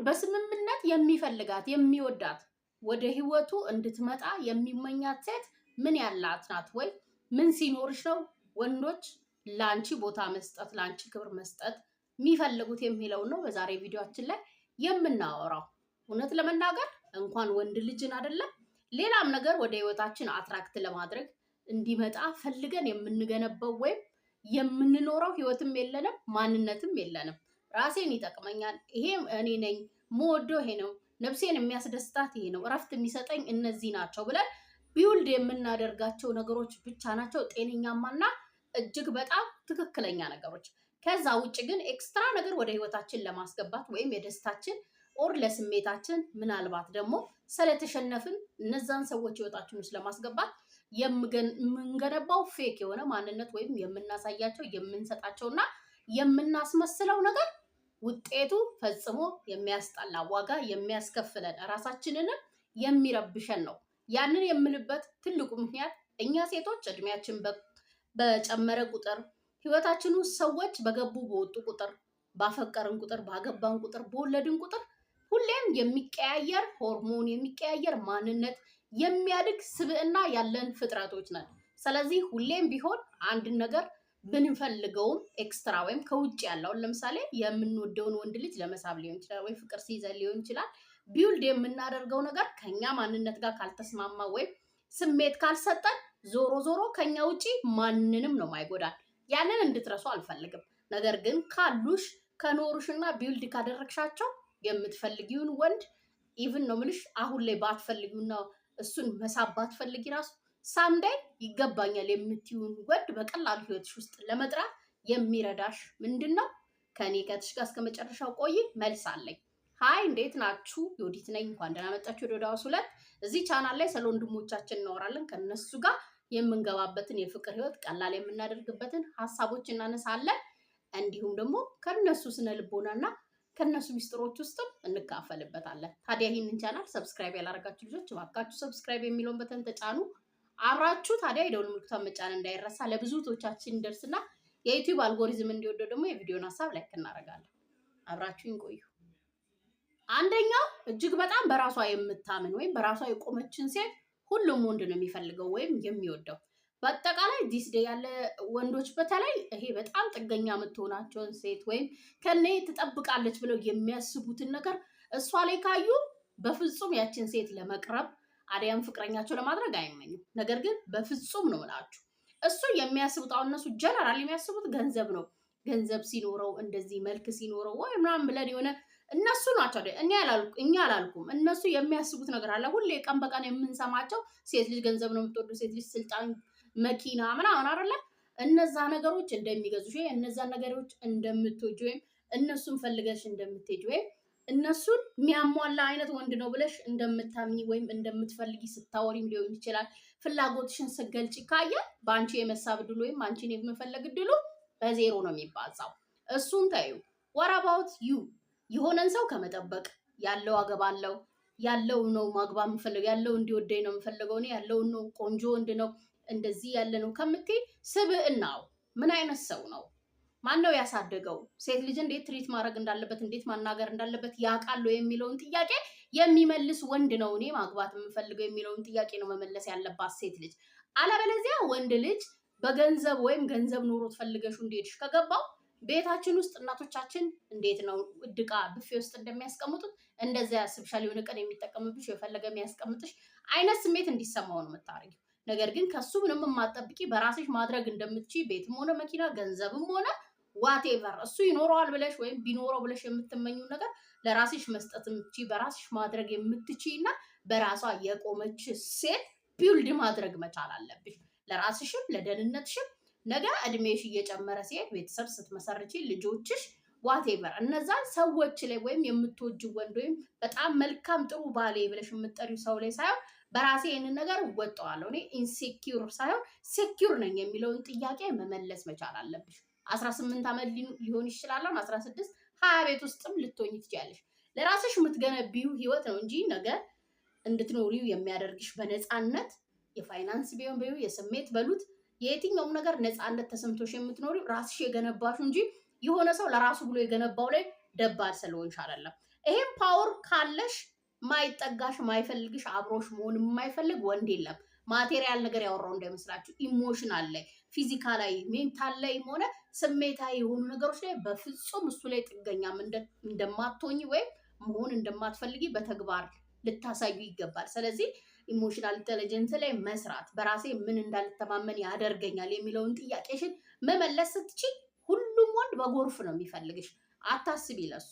በስምምነት የሚፈልጋት፣ የሚወዳት፣ ወደ ህይወቱ እንድትመጣ የሚመኛት ሴት ምን ያላት ናት? ወይ ምን ሲኖርሽ ነው ወንዶች ለአንቺ ቦታ መስጠት፣ ለአንቺ ክብር መስጠት የሚፈልጉት የሚለውን ነው በዛሬ ቪዲዮአችን ላይ የምናወራው። እውነት ለመናገር እንኳን ወንድ ልጅን አይደለም ሌላም ነገር ወደ ህይወታችን attract ለማድረግ እንዲመጣ ፈልገን የምንገነባው ወይም የምንኖረው ህይወትም የለንም፣ ማንነትም የለንም። ራሴን ይጠቅመኛል፣ ይሄ እኔ ነኝ፣ ምወደው ይሄ ነው፣ ነፍሴን የሚያስደስታት ይሄ ነው፣ እረፍት የሚሰጠኝ እነዚህ ናቸው ብለን build የምናደርጋቸው ነገሮች ብቻ ናቸው ጤነኛማና እጅግ በጣም ትክክለኛ ነገሮች። ከዛ ውጭ ግን extra ነገር ወደ ህይወታችን ለማስገባት ወይም የደስታችን or ለስሜታችን ምናልባት ደግሞ ስለተሸነፍን እነዛን ሰዎች ህይወታችን ውስጥ ለማስገባት የምንገነባው fake የሆነ ማንነት ወይም የምናሳያቸው፣ የምንሰጣቸውና የምናስመስለው ነገር ውጤቱ ፈጽሞ የሚያስጠላ፣ ዋጋ የሚያስከፍለን፣ ራሳችንንም የሚረብሸን ነው። ያንን የምልበት ትልቁ ምክንያት እኛ ሴቶች እድሜያችን በጨመረ ቁጥር፣ ህይወታችን ውስጥ ሰዎች በገቡ በወጡ ቁጥር፣ ባፈቀርን ቁጥር፣ ባገባን ቁጥር፣ በወለድን ቁጥር ሁሌም የሚቀያየር ሆርሞን፣ የሚቀያየር ማንነት፣ የሚያድግ ስብዕና ያለን ፍጥረቶች ነን። ስለዚህ ሁሌም ቢሆን አንድን ነገር ብንፈልገውም extra ወይም ከውጭ ያለውን፣ ለምሳሌ የምንወደውን ወንድ ልጅ ለመሳብ ሊሆን ይችላል፣ ወይ ፍቅር ሲይዘን ሊሆን ይችላል። Build የምናደርገው ነገር ከኛ ማንነት ጋር ካልተስማማ ወይም ስሜት ካልሰጠን ዞሮ ዞሮ ከኛ ውጪ ማንንም ነው ማይጎዳን። ያንን እንድትረሱ አልፈልግም። ነገር ግን ካሉሽ፣ ከኖሩሽና build ካደረግሻቸው የምትፈልጊውን ወንድ even ነው ምልሽ አሁን ላይ ባትፈልጊውና እሱን መሳብ ባትፈልጊ ራሱ someday ይገባኛል የምትይውን ወንድ በቀላሉ ህይወትሽ ውስጥ ለመጥራት የሚረዳሽ ምንድን ነው? ከኔ ከትሽ ጋር እስከ መጨረሻው ቆይ፣ መልስ አለኝ። Hi፣ እንዴት ናችሁ? ዮዲት ነኝ። እንኳን ደህና መጣችሁ ወደ ዳውስ ሁለት። እዚህ ቻናል ላይ ስለ ወንድሞቻችን እናወራለን። ከነሱ ጋር የምንገባበትን የፍቅር ህይወት ቀላል የምናደርግበትን ሀሳቦች እናነሳለን። እንዲሁም ደግሞ ከነሱ ስነ ልቦናና ከነሱ ሚስጥሮች ውስጥም እንካፈልበታለን። ታዲያ ይህንን channel subscribe ያላደረጋችሁ ልጆች እባካችሁ subscribe የሚለውን button ተጫኑ። አብራችሁ ታዲያ የደውል ምልክቷን መጫን እንዳይረሳ። ለብዙ እህቶቻችን እንደርስና የ YouTube algorithm እንዲወደው ደግሞ የቪዲዮን ሀሳብ like እናደርጋለን። አብራችሁኝ ቆዩ። አንደኛው እጅግ በጣም በራሷ የምታምን ወይም በራሷ የቆመችን ሴት ሁሉም ወንድ ነው የሚፈልገው ወይም የሚወደው። በአጠቃላይ these day ያለ ወንዶች በተለይ ይሄ በጣም ጥገኛ የምትሆናቸውን ሴት ወይም ከኔ ትጠብቃለች ብለው የሚያስቡትን ነገር እሷ ላይ ካዩ በፍጹም ያችን ሴት ለመቅረብ አሊያም ፍቅረኛቸው ለማድረግ አይመኙም። ነገር ግን በፍጹም ነው ምላችሁ እሱ የሚያስቡት፣ አሁን እነሱ ጀነራል የሚያስቡት ገንዘብ ነው። ገንዘብ ሲኖረው፣ እንደዚህ መልክ ሲኖረው ወይ ምናምን ብለን የሆነ እነሱ ናቸው፣ እኛ አላልኩም። እነሱ የሚያስቡት ነገር አለ። ሁሌ ቀን በቀን የምንሰማቸው ሴት ልጅ ገንዘብ ነው የምትወደው፣ ሴት ልጅ ስልጣን፣ መኪና ምናምን አይደለ? እነዛ ነገሮች እንደሚገዙሽ ወይ እነዛ ነገሮች እንደምትወጂ ወይም እነሱን ፈልገሽ እንደምትሄጂ ወይም እነሱን የሚያሟላ አይነት ወንድ ነው ብለሽ እንደምታምኚ ወይም እንደምትፈልጊ ስታወሪም ሊሆን ይችላል። ፍላጎትሽን ስትገልጪ ካየ በአንቺ የመሳብ እድሉ ወይም አንቺን የመፈለግ እድሉ በዜሮ ነው የሚባዛው። እሱን ተዩ። What about you? የሆነን ሰው ከመጠበቅ ያለው አገባለው፣ ያለው ነው ማግባት የምፈልገው፣ ያለው እንዲወደኝ ነው የምፈልገው፣ እኔ ያለውን ነው፣ ቆንጆ ወንድ ነው፣ እንደዚህ ያለ ነው ከምትይ ስብዕናው ምን አይነት ሰው ነው? ማን ነው ያሳደገው? ሴት ልጅ እንዴት treat ማድረግ እንዳለበት፣ እንዴት ማናገር እንዳለበት ያውቃል የሚለውን ጥያቄ የሚመልስ ወንድ ነው እኔ ማግባት የምፈልገው የሚለውን ጥያቄ ነው መመለስ ያለባት ሴት ልጅ። አለበለዚያ ወንድ ልጅ በገንዘብ ወይም ገንዘብ ኖሮት ፈልገሽው እንዲሄድሽ ከገባው ቤታችን ውስጥ እናቶቻችን እንዴት ነው እድቃ ብፌ ውስጥ እንደሚያስቀምጡት እንደዚያ ያስብሻል። የሆነ ቀን የሚጠቀምብሽ፣ የፈለገ የሚያስቀምጥሽ አይነት ስሜት እንዲሰማው ነው የምታደርጊው። ነገር ግን ከሱ ምንም የማትጠብቂ፣ በራስሽ ማድረግ እንደምትችይ፣ ቤትም ሆነ መኪና፣ ገንዘብም ሆነ whatever እሱ ይኖረዋል ብለሽ ወይም ቢኖረው ብለሽ የምትመኚው ነገር ለራስሽ መስጠት የምትችይ፣ በራስሽ ማድረግ የምትችይ እና በራሷ የቆመች ሴት build ማድረግ መቻል አለብሽ። ለራስሽም ለደህንነትሽም። ነገ እድሜሽ እየጨመረ ሲሄድ ቤተሰብ ስትመሰርቺ ልጆችሽ whatever እነዛን ሰዎች ላይ ወይም የምትወጂው ወንድ ወይም በጣም መልካም ጥሩ ባሌ ብለሽ የምትጠሪው ሰው ላይ ሳይሆን በራሴ ይህንን ነገር እወጣዋለሁ፣ እኔ insecure ሳይሆን secure ነኝ የሚለውን ጥያቄ መመለስ መቻል አለብሽ። 18 ዓመት ሊሆን ይችላል፣ 16፣ 20 ቤት ውስጥም ልትሆኝ ትችያለሽ። ለራስሽ የምትገነቢው ህይወት ነው እንጂ ነገ እንድትኖሪው የሚያደርግሽ በነፃነት የፋይናንስ ቢሆን በዩ የስሜት በሉት የየትኛውም ነገር ነፃነት ተሰምቶሽ የምትኖሪው ራስሽ የገነባሽው እንጂ የሆነ ሰው ለራሱ ብሎ የገነባው ላይ ደባል ስለሆንሽ አይደለም። ይሄም power ካለሽ ማይጠጋሽ፣ ማይፈልግሽ፣ አብሮሽ መሆን የማይፈልግ ወንድ የለም። Material ነገር ያወራው እንዳይመስላችሁ። Emotional ላይ፣ physical ላይ፣ mental ላይም ሆነ ስሜታዊ የሆኑ ነገሮች ላይ በፍጹም እሱ ላይ ጥገኛም እንደማትሆኝ ወይም መሆን እንደማትፈልጊ በተግባር ልታሳዩ ይገባል። ስለዚህ emotional intelligence ላይ መስራት፣ በራሴ ምን እንዳልተማመን ያደርገኛል የሚለውን ጥያቄሽን መመለስ ስትችይ ሁሉም ወንድ በጎርፍ ነው የሚፈልግሽ። አታስቢ ለሱ።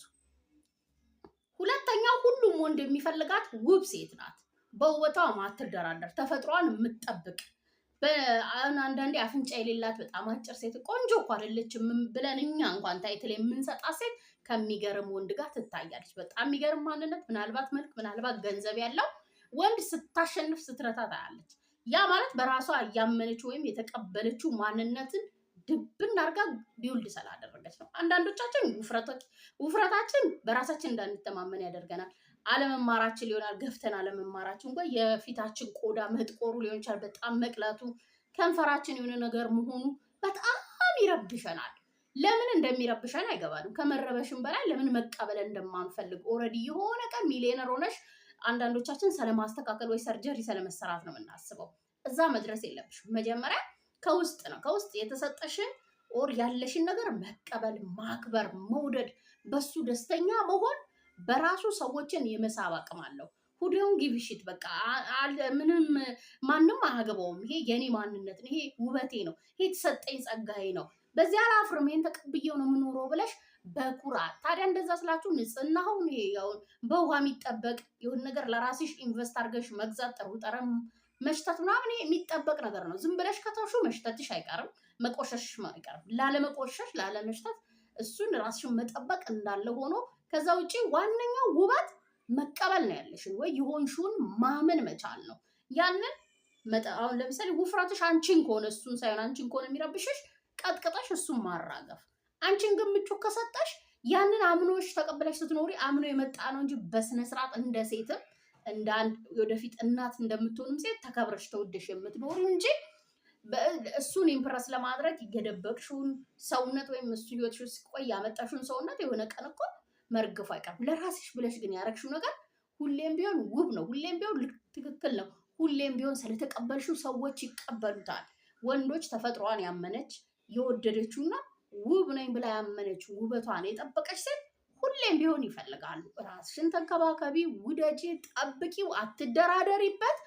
ሁለተኛው ሁሉም ወንድ የሚፈልጋት ውብ ሴት ናት። በውበቷ ማትደራደር፣ ተፈጥሯን የምትጠብቅ። አንዳንዴ አፍንጫ የሌላት በጣም አጭር ሴት ቆንጆ እኮ አይደለችም ብለን እኛ እንኳን title የምንሰጣት ሴት ከሚገርም ወንድ ጋር ትታያለች። በጣም የሚገርም ማንነት፣ ምናልባት መልክ፣ ምናልባት ገንዘብ ያለው ወንድ ስታሸንፍ ስትረታ ታያለች። ያ ማለት በራሷ እያመነችው ወይም የተቀበለችው ማንነትን ድብን አድርጋ build ስላደረገች ነው። አንዳንዶቻችን ውፍረታችን በራሳችን እንዳንተማመን ያደርገናል። አለመማራችን ሊሆናል፣ ገፍተን አለመማራችን ወይ የፊታችን ቆዳ መጥቆሩ ሊሆን ይችላል፣ በጣም መቅላቱ፣ ከንፈራችን የሆነ ነገር መሆኑ በጣም ይረብሸናል። ለምን እንደሚረብሸን አይገባንም። ከመረበሽም በላይ ለምን መቀበል እንደማንፈልግ፣ already የሆነ ቀን ሚሊዮነር ሆነሽ አንዳንዶቻችን ስለማስተካከል ወይ surgery ስለመሰራት ነው የምናስበው። እዛ መድረስ የለብሽም። መጀመሪያ ከውስጥ ነው። ከውስጥ የተሰጠሽን or ያለሽን ነገር መቀበል፣ ማክበር፣ መውደድ፣ በሱ ደስተኛ መሆን በራሱ ሰዎችን የመሳብ አቅም አለው። Who don't give a shit፣ በቃ ምንም ማንም አያገባውም። ይሄ የኔ ማንነት ነው፣ ይሄ ውበቴ ነው፣ ይሄ የተሰጠኝ ጸጋዬ ነው፣ በዚህ አላፍርም፣ ይሄን ተቀብዬው ነው የምኖረው ብለሽ በኩራት። ታዲያ እንደዛ ስላችሁ ንጽህናውን ይሄ በውሃ የሚጠበቅ የሆነ ነገር ለራስሽ invest አድርገሽ መግዛት፣ ጥሩ ጠረን መሽተት ምናምን ይሄ የሚጠበቅ ነገር ነው። ዝም ብለሽ ከተውሽው መሽተትሽ አይቀርም፣ መቆሸሽሽ አይቀርም። ላለመቆሸሽ፣ ላለመሽተት እሱን ራስሽን መጠበቅ እንዳለ ሆኖ ከዛ ውጪ ዋነኛው ውበት መቀበል ነው፣ ያለሽን ወይ የሆንሽውን ማመን መቻል ነው። ያንን አሁን ለምሳሌ ውፍረትሽ አንቺን ከሆነ፣ እሱን ሳይሆን አንቺን ከሆነ የሚረብሽሽ ቀጥቅጠሽ እሱን ማራገፍ፣ አንቺን ግን ምቾት ከሰጠሽ ያንን አምኖሽ ተቀብለሽ ስትኖሪ አምኖ የመጣ ነው እንጂ በስነ ስርዓት እንደ ሴትም እንደ አንድ ወደፊት እናት እንደምትሆንም ሴት ተከብረሽ ተወደሽ የምትኖሪ እንጂ እሱን impress ለማድረግ የደበቅሽውን ሰውነት ወይም እሱ ህይወትሽ ውስጥ ቆይ ያመጣሽውን ሰውነት የሆነ ቀን እኮ መርገፉ አይቀርም። ለራስሽ ብለሽ ግን ያረግሽው ነገር ሁሌም ቢሆን ውብ ነው። ሁሌም ቢሆን ትክክል ነው። ሁሌም ቢሆን ስለተቀበልሽው ሰዎች ይቀበሉታል። ወንዶች ተፈጥሯን ያመነች፣ የወደደችውና ውብ ነኝ ብላ ያመነችው፣ ውበቷን የጠበቀች ሴት ሁሌም ቢሆን ይፈልጋሉ። ራስሽን ተንከባከቢ፣ ውደጂ፣ ጠብቂው፣ አትደራደሪበት።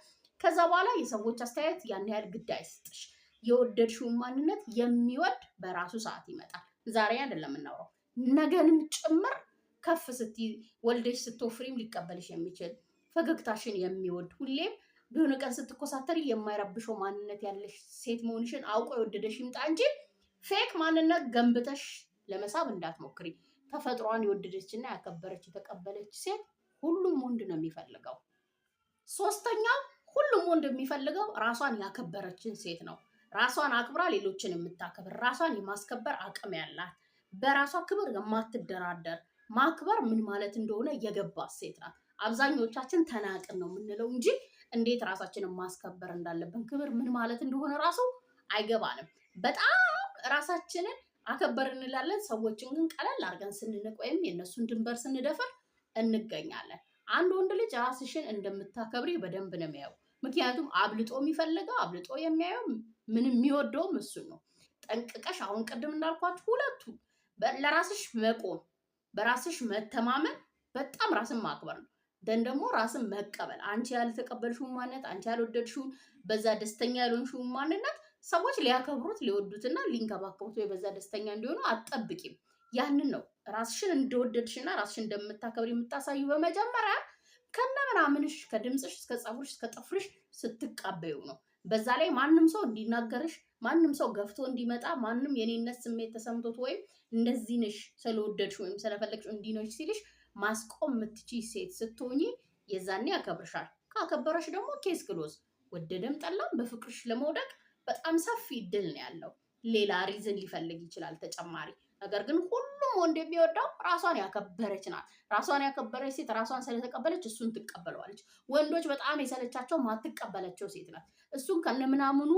ከዛ በኋላ የሰዎች አስተያየት ያን ያህል ግድ አይስጥሽ። የወደድሽውን ማንነት የሚወድ በራሱ ሰዓት ይመጣል። ዛሬ አይደለም የምናውረው፣ ነገንም ጭምር ከፍ ስትይ፣ ወልደሽ ስትወፍሪም ሊቀበልሽ የሚችል፣ ፈገግታሽን የሚወድ፣ ሁሌም በሆነ ቀን ስትኮሳተሪ የማይረብሸው ማንነት ያለሽ ሴት መሆንሽን አውቆ የወደደሽ ይምጣ እንጂ fake ማንነት ገንብተሽ ለመሳብ እንዳትሞክሪ። ተፈጥሯን የወደደች እና ያከበረች፣ የተቀበለች ሴት ሁሉም ወንድ ነው የሚፈልገው። ሶስተኛው ሁሉም ወንድ የሚፈልገው ራሷን ያከበረችን ሴት ነው። ራሷን አክብራ ሌሎችን የምታከብር፣ ራሷን የማስከበር አቅም ያላት፣ በራሷ ክብር የማትደራደር፣ ማክበር ምን ማለት እንደሆነ የገባት ሴት ናት። አብዛኞቻችን ተናቅን ነው የምንለው እንጂ እንዴት ራሳችንን ማስከበር እንዳለብን፣ ክብር ምን ማለት እንደሆነ ራሱ አይገባንም። በጣም ራሳችንን አከበር እንላለን። ሰዎችን ግን ቀለል አድርገን ስንንቅ ወይም የእነሱን ድንበር ስንደፍር እንገኛለን። አንድ ወንድ ልጅ ራስሽን እንደምታከብሪ በደንብ ነው የሚያየው። ምክንያቱም አብልጦ የሚፈልገው፣ አብልጦ የሚያየው፣ ምንም የሚወደውም እሱን ነው። ጠንቅቀሽ አሁን ቅድም እንዳልኳችሁ ሁለቱ ለራስሽ መቆም፣ በራስሽ መተማመን በጣም ራስን ማክበር ነው። Then ደግሞ ራስን መቀበል፣ አንቺ ያልተቀበልሽውን ማንነት፣ አንቺ ያልወደድሽውን፣ በዛ ደስተኛ ያልሆንሽውን ማንነት ሰዎች ሊያከብሩት፣ ሊወዱትና ሊንከባከቡት ወይ በዛ ደስተኛ እንዲሆኑ አትጠብቂም። ያንን ነው ራስሽን እንደወደድሽና ራስሽን እንደምታከብሪ የምታሳዩ በመጀመሪያ ከነ ምናምንሽ፣ ከድምፅሽ እስከ ፀጉርሽ እስከ ጥፍርሽ ስትቀበዩ ነው። በዛ ላይ ማንም ሰው እንዲናገርሽ፣ ማንም ሰው ገፍቶ እንዲመጣ፣ ማንም የኔነት ስሜት ተሰምቶት ወይም እንደዚህ ነሽ ስለወደድሽ ወይም ስለፈለግሽ እንዲህ ነሽ ሲልሽ ማስቆም የምትችይ ሴት ስትሆኚ የዛኔ ያከብርሻል። ካከበረሽ ደግሞ case close። ወደደም ጠላም በፍቅርሽ ለመውደቅ በጣም ሰፊ እድል ነው ያለው። ሌላ reason ሊፈልግ ይችላል ተጨማሪ ነገር ግን ሁሉም ወንድ የሚወደው ራሷን ያከበረች ናት። ራሷን ያከበረች ሴት ራሷን ስለተቀበለች እሱን ትቀበለዋለች። ወንዶች በጣም የሰለቻቸው ማትቀበላቸው ሴት ናት። እሱን ከነምናምኑ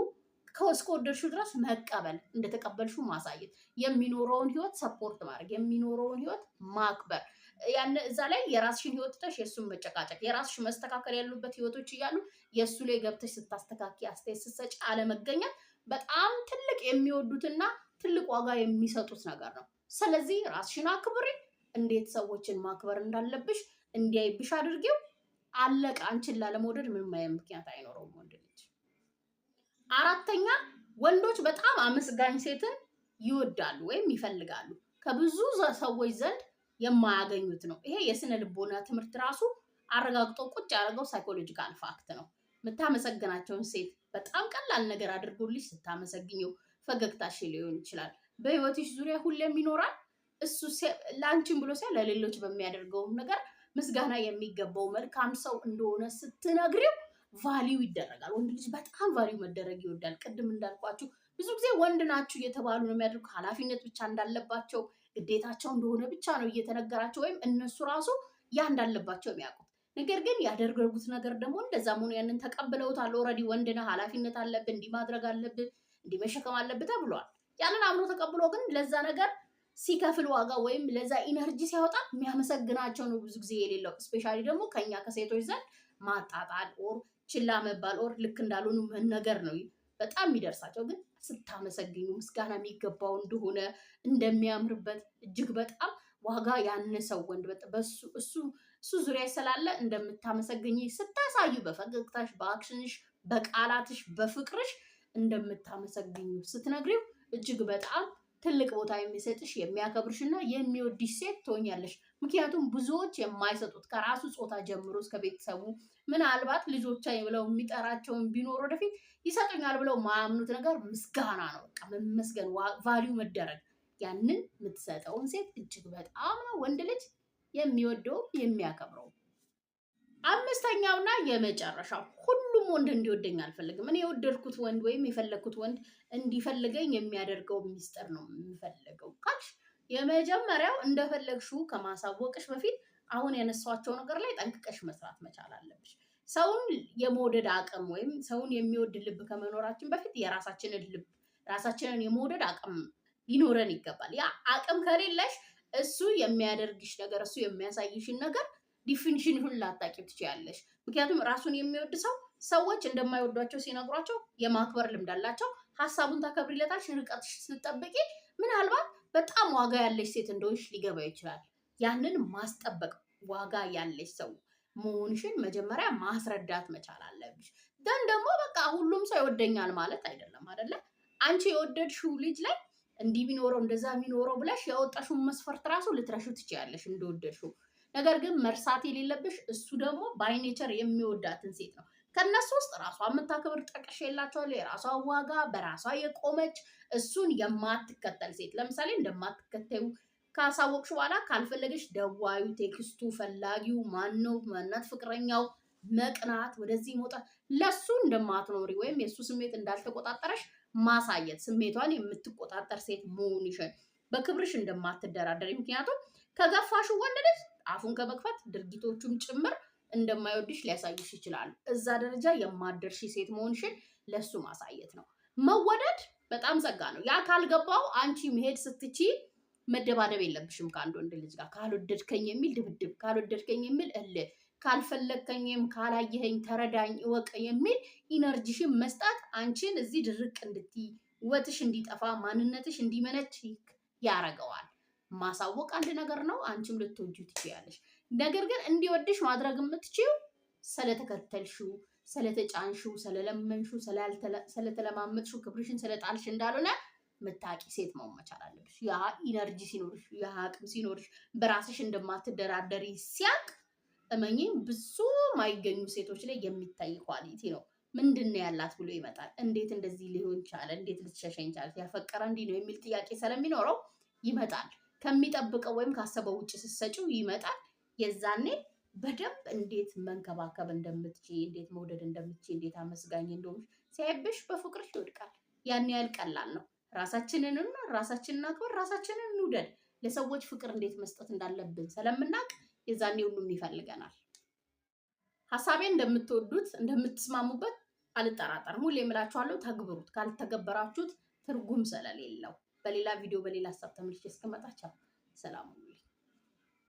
እስከወደድሽው ድረስ መቀበል፣ እንደተቀበልሽው ማሳየት፣ የሚኖረውን ህይወት support ማድረግ፣ የሚኖረውን ህይወት ማክበር፣ ያን እዛ ላይ የራስሽን ህይወት ትተሽ የእሱን መጨቃጨቅ፣ የራስሽ መስተካከል ያሉበት ህይወቶች እያሉ የእሱ ላይ ገብተሽ ስታስተካኪ፣ አስተያየት ስትሰጪ አለመገኘት በጣም ትልቅ የሚወዱትና ትልቅ ዋጋ የሚሰጡት ነገር ነው። ስለዚህ ራስሽን አክብሪ። እንዴት ሰዎችን ማክበር እንዳለብሽ እንዲያይብሽ አድርጊው። አለቀ። አንቺን ላለመውደድ ምንም አይነት ምክንያት አይኖረውም ወንድ ልጅ። አራተኛ፣ ወንዶች በጣም አመስጋኝ ሴትን ይወዳሉ ወይም ይፈልጋሉ። ከብዙ ሰዎች ዘንድ የማያገኙት ነው። ይሄ የስነ ልቦና ትምህርት ራሱ አረጋግጦ ቁጭ ያደረገው psychological fact ነው። የምታመሰግናቸውን ሴት፣ በጣም ቀላል ነገር አድርጎልሽ ስታመሰግኘው ፈገግታሽ ሊሆን ይችላል። በህይወትሽ ዙሪያ ሁሌም ይኖራል። እሱ ለአንቺም ብሎ ሳይሆን ለሌሎች በሚያደርገውም ነገር ምስጋና የሚገባው መልካም ሰው እንደሆነ ስትነግሪው value ይደረጋል። ወንድ ልጅ በጣም value መደረግ ይወዳል። ቅድም እንዳልኳችሁ ብዙ ጊዜ ወንድ ናችሁ እየተባሉ ነው የሚያደርጉ፣ ኃላፊነት ብቻ እንዳለባቸው፣ ግዴታቸው እንደሆነ ብቻ ነው እየተነገራቸው ወይም እነሱ ራሱ ያ እንዳለባቸው የሚያውቁት። ነገር ግን ያደረጉት ነገር ደግሞ እንደዛም ሆኖ ያንን ተቀብለውታል። Already ወንድ ነህ፣ ኃላፊነት አለብህ፣ እንዲህ ማድረግ አለብህ፣ እንዲህ መሸከም አለብህ ተብሏል። ያንን አምኖ ተቀብሎ ግን ለዛ ነገር ሲከፍል ዋጋ ወይም ለዛ energy ሲያወጣ የሚያመሰግናቸው ነው ብዙ ጊዜ የሌለው። Especially ደግሞ ከኛ ከሴቶች ዘንድ ማጣጣል or ችላ መባል or ልክ እንዳልሆኑ መነገር ነው በጣም የሚደርሳቸው። ግን ስታመሰግኙ ምስጋና የሚገባው እንደሆነ፣ እንደሚያምርበት፣ እጅግ በጣም ዋጋ ያነሰው ወንድ በሱ እሱ ዙሪያ ስላለ እንደምታመሰግኝ ስታሳዩ፣ በፈገግታሽ፣ በ action ሽ፣ በቃላትሽ፣ በፍቅርሽ እንደምታመሰግኙ ስትነግሪው እጅግ በጣም ትልቅ ቦታ የሚሰጥሽ፣ የሚያከብርሽ እና የሚወድሽ ሴት ትሆኛለሽ። ምክንያቱም ብዙዎች የማይሰጡት፣ ከራሱ ጾታ ጀምሮ እስከ ቤተሰቡ፣ ምናልባት ልጆቿ ብለው የሚጠራቸውን ቢኖር ወደፊት ይሰጡኛል ብለው ማያምኑት ነገር ምስጋና ነው። በቃ መመስገን፣ value መደረግ። ያንን የምትሰጠውን ሴት እጅግ በጣም ነው ወንድ ልጅ የሚወደው፣ የሚያከብረው። አምስተኛውና የመጨረሻው፣ ሁሉም ወንድ እንዲወደኝ አልፈልግም። እኔ የወደድኩት ወንድ ወይም የፈለግኩት ወንድ እንዲፈልገኝ የሚያደርገው ሚስጥር ነው የምፈልገው ካልሽ፣ የመጀመሪያው እንደፈለግሽው ከማሳወቅሽ በፊት አሁን ያነሳኋቸው ነገር ላይ ጠንቅቀሽ መስራት መቻል አለብሽ። ሰውን የመውደድ አቅም ወይም ሰውን የሚወድ ልብ ከመኖራችን በፊት የራሳችንን ልብ፣ ራሳችንን የመውደድ አቅም ሊኖረን ይገባል። ያ አቅም ከሌለሽ እሱ የሚያደርግሽ ነገር፣ እሱ የሚያሳይሽን ነገር definition ሁሉ ላታውቂው ትችያለሽ። ምክንያቱም ራሱን የሚወድ ሰው ሰዎች እንደማይወዷቸው ሲነግሯቸው የማክበር ልምድ አላቸው። ሀሳቡን ታከብሪለታለሽ። ርቀትሽ ስትጠብቂ ምናልባት በጣም ዋጋ ያለሽ ሴት እንደሆንሽ ሊገባ ይችላል። ያንን ማስጠበቅ፣ ዋጋ ያለሽ ሰው መሆንሽን መጀመሪያ ማስረዳት መቻል አለብሽ። Then ደግሞ በቃ ሁሉም ሰው ይወደኛል ማለት አይደለም፣ አይደለ? አንቺ የወደድሽው ልጅ ላይ እንዲህ ቢኖረው፣ እንደዛ ቢኖረው ብለሽ ያወጣሽውን መስፈርት ራሱ ልትረሺው ትችያለሽ እንደወደድሽው። ነገር ግን መርሳት የሌለብሽ እሱ ደግሞ by nature የሚወዳትን ሴት ነው። ከእነሱ ውስጥ ራሷ የምታከብር ጠቅሼላቸዋለሁ። የራሷ ዋጋ፣ በራሷ የቆመች፣ እሱን የማትከተል ሴት። ለምሳሌ እንደማትከተዩ ካሳወቅሽ በኋላ ካልፈለገሽ ደዋዩ፣ text ኡ፣ ፈላጊው ማነው፣ ማናት ፍቅረኛው፣ መቅናት፣ ወደዚህ መውጣት፣ ለሱ እንደማትኖሪ ወይም የእሱ ስሜት እንዳልተቆጣጠረሽ ማሳየት፣ ስሜቷን የምትቆጣጠር ሴት መሆንሽን፣ በክብርሽ እንደማትደራደሪ፣ ምክንያቱም ከገፋሹ ወንድ ልጅ አፉን ከመክፈት ድርጊቶቹም ጭምር እንደማይወድሽ ሊያሳዩሽ ይችላሉ። እዛ ደረጃ የማትደርሺ ሴት መሆንሽን ለሱ ማሳየት ነው። መወደድ በጣም ጸጋ ነው። ያ ካልገባው አንቺ መሄድ ስትቺ መደባደብ የለብሽም ከአንድ ወንድ ልጅ ጋር። ካልወደድከኝ የሚል ድብድብ፣ ካልወደድከኝ የሚል እልህ፣ ካልፈለግከኝም፣ ካላየኸኝ፣ ተረዳኝ፣ እወቅ የሚል energy ሽን መስጠት አንቺን እዚህ ድርቅ እንድትይ፣ ውበትሽ እንዲጠፋ፣ ማንነትሽ እንዲመነች ያረገዋል። ማሳወቅ አንድ ነገር ነው። አንቺም ልትወጂው ትችያለሽ። ነገር ግን እንዲወድሽ ማድረግ የምትችይው ስለተከተልሽው፣ ስለተጫንሽው፣ ስለለመንሽው፣ ስለተለማመጥሽው፣ ክብርሽን ስለጣልሽ እንዳልሆነ ምታቂ ሴት መሆን መቻል አለብሽ። ያ energy ሲኖርሽ፣ ያ አቅም ሲኖርሽ፣ በራስሽ እንደማትደራደሪ ሲያቅ፣ እመኚኝ ብዙ ማይገኙ ሴቶች ላይ የሚታይ quality ነው። ምንድን ነው ያላት ብሎ ይመጣል። እንዴት እንደዚህ ሊሆን ቻለ? እንዴት ልትሸሸኝ ቻለች? ያፈቀረ እንዲህ ነው የሚል ጥያቄ ስለሚኖረው ይመጣል። ከሚጠብቀው ወይም ካሰበው ውጭ ስትሰጪው ይመጣል። የዛኔ በደንብ እንዴት መንከባከብ እንደምትችይ፣ እንዴት መውደድ እንደምትችይ፣ እንዴት አመስጋኝ እንደሆንሽ ሲያይብሽ በፍቅርሽ ይወድቃል። ያን ያህል ቀላል ነው። ራሳችንን ራሳችንን አክብር፣ ራሳችንን እንውደድ። ለሰዎች ፍቅር እንዴት መስጠት እንዳለብን ስለምናውቅ የዛኔ ሁሉም ይፈልገናል። ሀሳቤን እንደምትወዱት፣ እንደምትስማሙበት አልጠራጠርም። ሁሌ የምላችኋለሁ፣ ተግብሩት። ካልተገበራችሁት ትርጉም ስለሌለው። በሌላ ቪዲዮ በሌላ ሀሳብ ተመልሼ እስክመጣ ቻው፣ ሰላም ሁኑ።